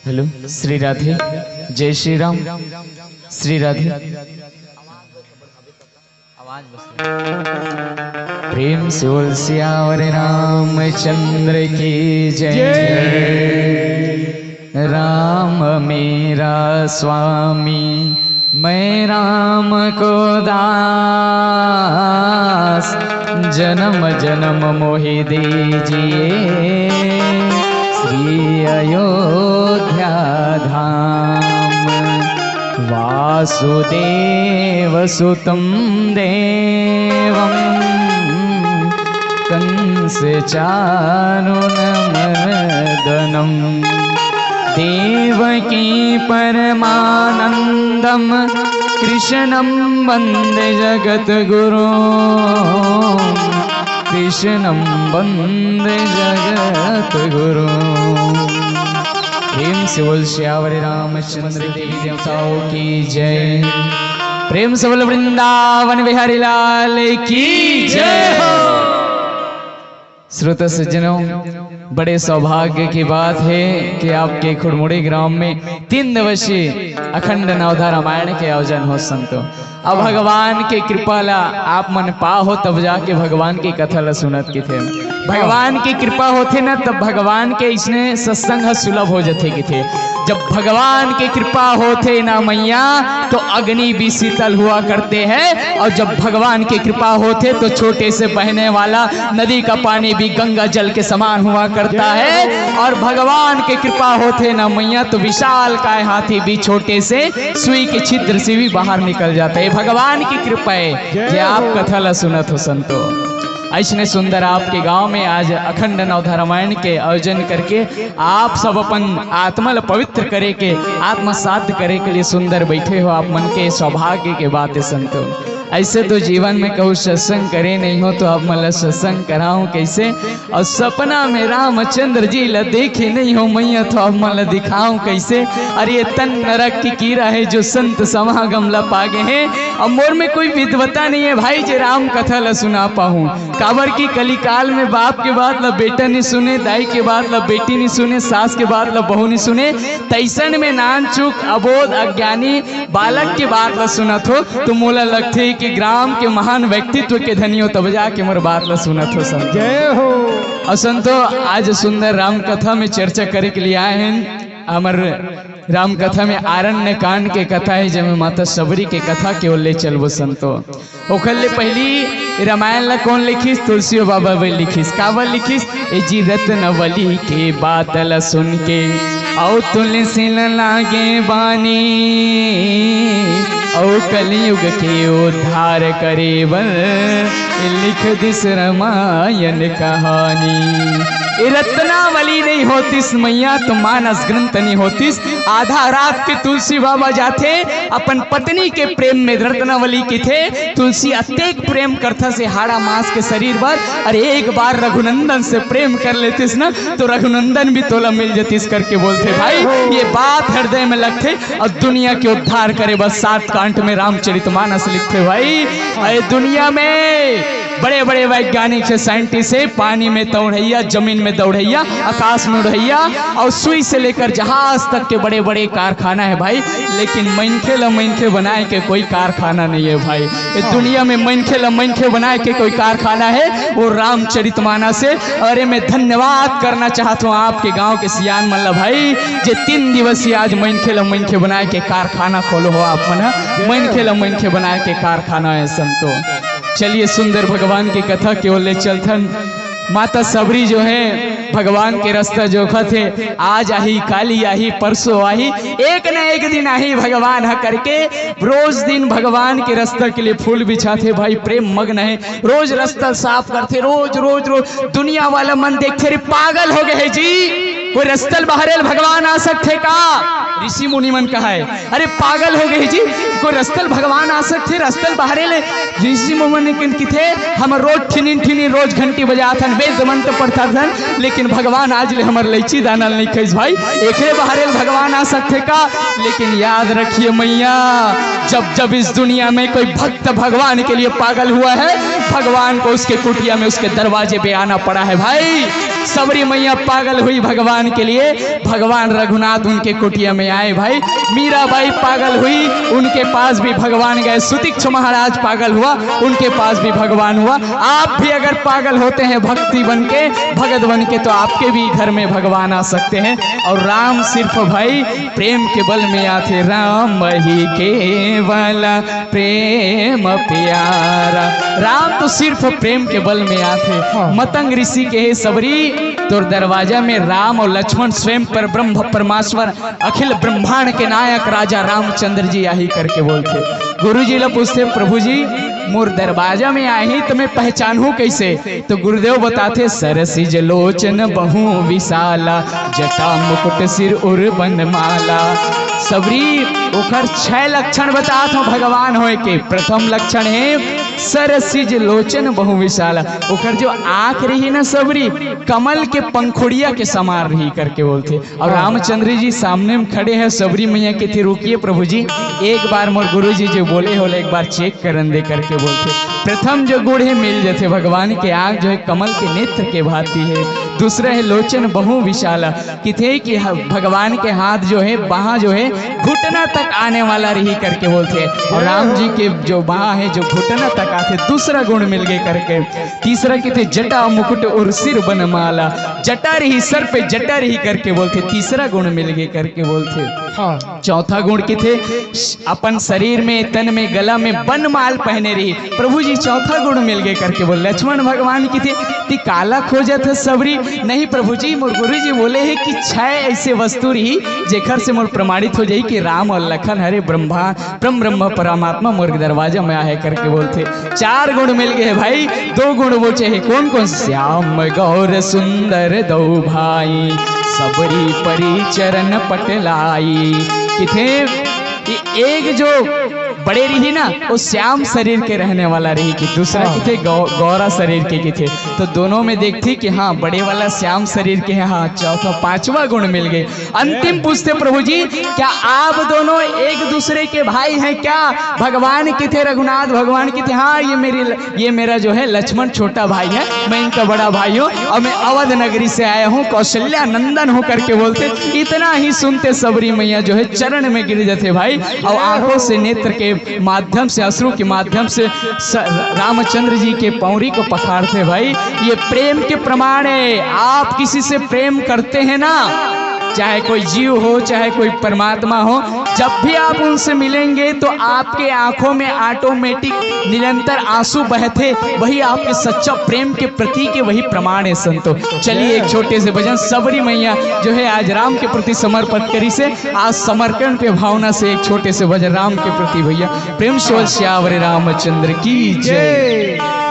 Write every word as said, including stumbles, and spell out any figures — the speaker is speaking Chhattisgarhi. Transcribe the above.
हेलो, श्री राधे। जय श्री राम। श्री राधे। प्रेम से बोल सियावर रामचंद्र की जय। राम मेरा स्वामी, मैं राम को दास, जन्म जन्म मोहि दीजिए श्री अयोध्या धाम। वासुदेव सुतं देवं कंस चाणूर मर्दनम्। देवकी परमानंदं कृष्णं वंदे जगत गुरु। कृष्णं वंदे जगत गुरु। प्रेम से बोल सियावर रामचंद्र देवी देवताओं की जय। प्रेम से बोल वृंदावन बिहारी लाल की जय हो। श्रोता सज्जनों, बड़े सौभाग्य की बात है कि आपके खुड़मुड़ी ग्राम में तीन दिवसीय अखंड नवधा रामायण के आयोजन हो संतो। अब भगवान के कृपा ला आप मन पाहो, तब जाके भगवान के कथा ला सुनत किथे। भगवान के कृपा होथे ना, तब भगवान के इसने सत्संग ह सुलभ हो जथे किथे। जब भगवान के कृपा होथे ना मैया, तो अग्नि भी शीतल हुआ करते हैं, और जब भगवान की कृपा होथे तो छोटे से बहने वाला नदी का पानी भी गंगा जल के समान हुआ करता है। और भगवान के कृपा होथे ना मैया, तो विशाल काय हाथी भी छोटे से सुई के छिद्र से भी बाहर निकल जाता है। भगवान की कृपा है जे आप कथा ला सुनत हो संतो। ऐसने सुंदर आपके गांव में आज अखंड नवधा रामायण के आयोजन करके आप सब अपन आत्मा ला पवित्र करे के, आत्मा साध करे के लिए सुंदर बैठे हो। आप मन के सौभाग्य के बात है संतो। ऐसे तो जीवन में कहूँ सत्संग करे नहीं हो, तो आप मन ला सत्संग कराऊं कैसे? और सपना में रामचंद्र जी ला देखे नहीं हो मैया, तो आप मन ला दिखाऊं कैसे? अरे ये तन नरक की कीरा है, जो संत समागम ला पागे हैं। अब मोर में कोई विद्वता नहीं है भाई, जे राम कथा ला सुना पाहूं। काबर की कलिकाल में बाप के बात ला बेटा नहीं सुने, दाई के बात ला बेटी नहीं सुने, सास के बात ला बहू नहीं सुने। तैसन में नानचुक, अबोध, अज्ञानी बालक के बात ला सुनत हो, तो मोला लगथे कि ग्राम के महान व्यक्तित्व के धनी हो, तब जाके मोर बात ला सुनत हो संतो। जय हो। और संतो, आज सुंदर राम कथा में चर्चा करे के लिए आए हैं। हमर राम कथा में आरण्य कांड के कथा है, जेमे माता सबरी के कथा के ओर ले चलबो संतो। ओखर ले पहिली रामायण ला कौन लिखिस? तुलसी बाबा भी लिखिस। काबर लिखिस? ए जी रत्नावली के बात ला सुन के, अउ तुलसी ला लागे बानी, अउ कलयुग के उद्धार करे बर लिख दिस रामायण कहानी। ए रत्नावली नहीं होतिस मैया, तो मानस ग्रंथ नहीं होतिस। आधा रात के तुलसी बाबा जाथे अपन पत्नी के प्रेम में। रत्नावली किथे, तुलसी अतेक प्रेम करथस ए हाड़ा मांस के शरीर बर, अरे एक बार रघुनंदन से प्रेम कर लेतिस ना, तो रघुनंदन भी तोला मिल जतिस करके बोलथे। भाई, ये बात हृदय में लगथे। और दुनिया के उद्धार करे बर सात कांड में रामचरितमानस लिखथे भाई। अरे दुनिया में बड़े-बड़े वैज्ञानिक हे, साइंटिस्ट हे, पानी में दौड़इया, जमीन में दौड़इया, आकाश में उड़इया, अउ सुई से लेकर जहाज तक के बड़े-बड़े कारखाना हे भाई, लेकिन मनखे ल मनखे बनाए के कोई कारखाना नहीं हे भाई। ये दुनिया में मनखे ल मनखे बनाए के कोई कारखाना हे, वो रामचरितमानस हे। अउ एमे धन्यवाद करना चाहत हूँ आपके गांव के सियान मन ल भाई, जे तीन दिवसीय आज मनखे ल मनखे बनाए के कारखाना खोलो हो आप मन ह, मनखे ल मनखे बनाए के कारखाना हे संतो। चलिए सुंदर भगवान के कथा के ओर ले चलथन। माता सबरी जो हे भगवान के रस्ता जोखत हे, आज आही, काली आही, परसों आही, एक न एक दिन आही भगवान ह करके रोज दिन भगवान के रस्ता के लिए फूल बिछाथे भाई, प्रेम मग्न हे, रोज रस्ता साफ करथे, रोज, रोज, रोज। दुनिया वाला मन देखथे, "रे पागल हो गए हे जी, कोई रस्ता ल बहारे ल भगवान आ सकथे का?" ऋषि मुनि मन कहा है, अरे पागल हो गए जी, कोई रस्तल भगवान आ सकथे, रस्तल बाहरे ले। ऋषि मुनि मन किथे, हम रोज ठिनिन ठिनिन रोज घंटी बजाथन, वेद मंत्र पढ़थन, लेकिन भगवान आज ले हमर लैची दाना ल नहीं खाइस भाई। एकरे बाहरे ले भगवान आ सकथे का? लेकिन याद रखिए मैया, जब जब इस दुनिया में कोई भक्त भगवान के लिए पागल हुआ है, भगवान को उसके कुटिया में, उसके दरवाजे पे आना पड़ा है भाई। सबरी मैया पागल हुई भगवान के लिए, भगवान रघुनाथ उनके कुटिया में आए भाई। मीराबाई पागल हुई, उनके पास भी भगवान गए। सुतीक्ष महाराज पागल हुआ, उनके पास भी भगवान हुआ। आप भी अगर पागल होते हैं भक्ति बन के, भगत बन के, तो आपके भी घर में भगवान आ सकते हैं। और राम सिर्फ भाई प्रेम के बल में आथे, राम ही केवल प्रेम प्यारा। राम तो सिर्फ प्रेम के बल में आथे। हाँ। मतंग ऋषि के हे सबरी, तोर दरवाजा में राम और लक्ष्मण स्वयं पर ब्रह्म परमाश्वर अखिल ब्रह्मांड के नायक राजा रामचंद्र जी आही करके बोलथे। गुरु जी ला पूछथे, प्रभु जी मोर दरवाजा में आही तो मैं पहचानहूं कैसे? तो गुरुदेव बताथे, सरसिज लोचन बहु विशाला, जटा मुकुट सिर उर बनमाला। सबरी ओकर छह लक्षण बतात हों भगवान होए के। प्रथम लक्षण हे सरसिज लोचन बहु विशाला। ओकर जो आंख रही ना सबरी, कमल के पंखुड़िया के समान रही करके बोलथे। और रामचंद्र जी सामने में खड़े हैं, सबरी मैया किथे, रुकिए प्रभु जी, एक बार मोर गुरु जी जो बोले हो एक बार चेक करन दे करके बोलथे। प्रथम जो गुण हे मिल जथे, भगवान के आंख जो हे कमल के नेत्र के भांति हे। दूसरा हे लोचन बहु विशाला, किथे कि ह-, भगवान के हाथ जो हे, बाह जो हे घुटना तक आने वाला रही करके बोलथे। और राम जी के जो बाह हे जो घुटना तक आथे, दूसरा गुण मिल गए करके। तीसरा किथे जटा मुकुट और सिर बनमाला, जटा रही, सर पे जटा रही करके बोलथे, तीसरा गुण मिल गए करके बोलथे। हाँ। चौथा गुण किथे अपन शरीर में, तन में, गला में बनमाल पहने रही। प्रभु जी चौथा गुण मिल गए करके बोल। लक्ष्मण भगवान किथे, ती काला खोजत हे सबरी? नहीं प्रभु जी, मोर गुरु जी बोले हे कि छह ऐसे वस्तु रही जेकर से मोर प्रमाणित हो जाही कि राम और लखन हरे ब्रह्मा, परम ब्रह्म परमात्मा मोर दरवाजा में आहे करके बोलथे। चार गुण मिल गए हे भाई, दो गुण बचे हे। कौन कौन? श्याम गौर सुंदर दो भाई, सबरी परी चरण पटलाई। किथे कि एक जो बड़े रही ना, वो श्याम शरीर के रहने वाला रही, कि दूसरा हाँ। किथे गौ-, गौरा शरीर के किथे। तो दोनों में देखथी कि हाँ, बड़े वाला श्याम शरीर के हे। हाँ, चौथा, पांचवा गुण मिल गए। अंतिम पूछथे, प्रभु जी, क्या आप दोनों एक दूसरे के भाई हैं क्या? भगवान किथे, रघुनाथ भगवान किथे? हाँ, ये मेरी ल-, ये मेरा जो है लक्ष्मण छोटा भाई है, मैं इनका बड़ा भाई हूँ और मैं अवध नगरी से आया हूँ, कौशल्या नंदन हूँ करके बोलथे। इतना ही सुनते सबरी मैया जो है चरण में गिर जाते भाई, और आंखों से, नेत्र के माध्यम से, अश्रु के माध्यम से स-, रामचंद्र जी के पौरी को पखारथे भाई। ये प्रेम के प्रमाण है। आप किसी से प्रेम करते हैं ना, चाहे कोई जीव हो, चाहे कोई परमात्मा हो, जब भी आप उनसे मिलेंगे तो आपके आंखों में ऑटोमेटिक निरंतर आंसू बहथे, वही आपके सच्चा प्रेम के प्रतीक है, वही प्रमाण है संतो। चलिए एक छोटे से भजन, सबरी मैया जो है आज राम के प्रति समर्पित करिस हे, आज समर्पण के भावना से एक छोटे से भजन राम के प्रति भैया। प्रेम से बोल सियावर रामचंद्र की जय।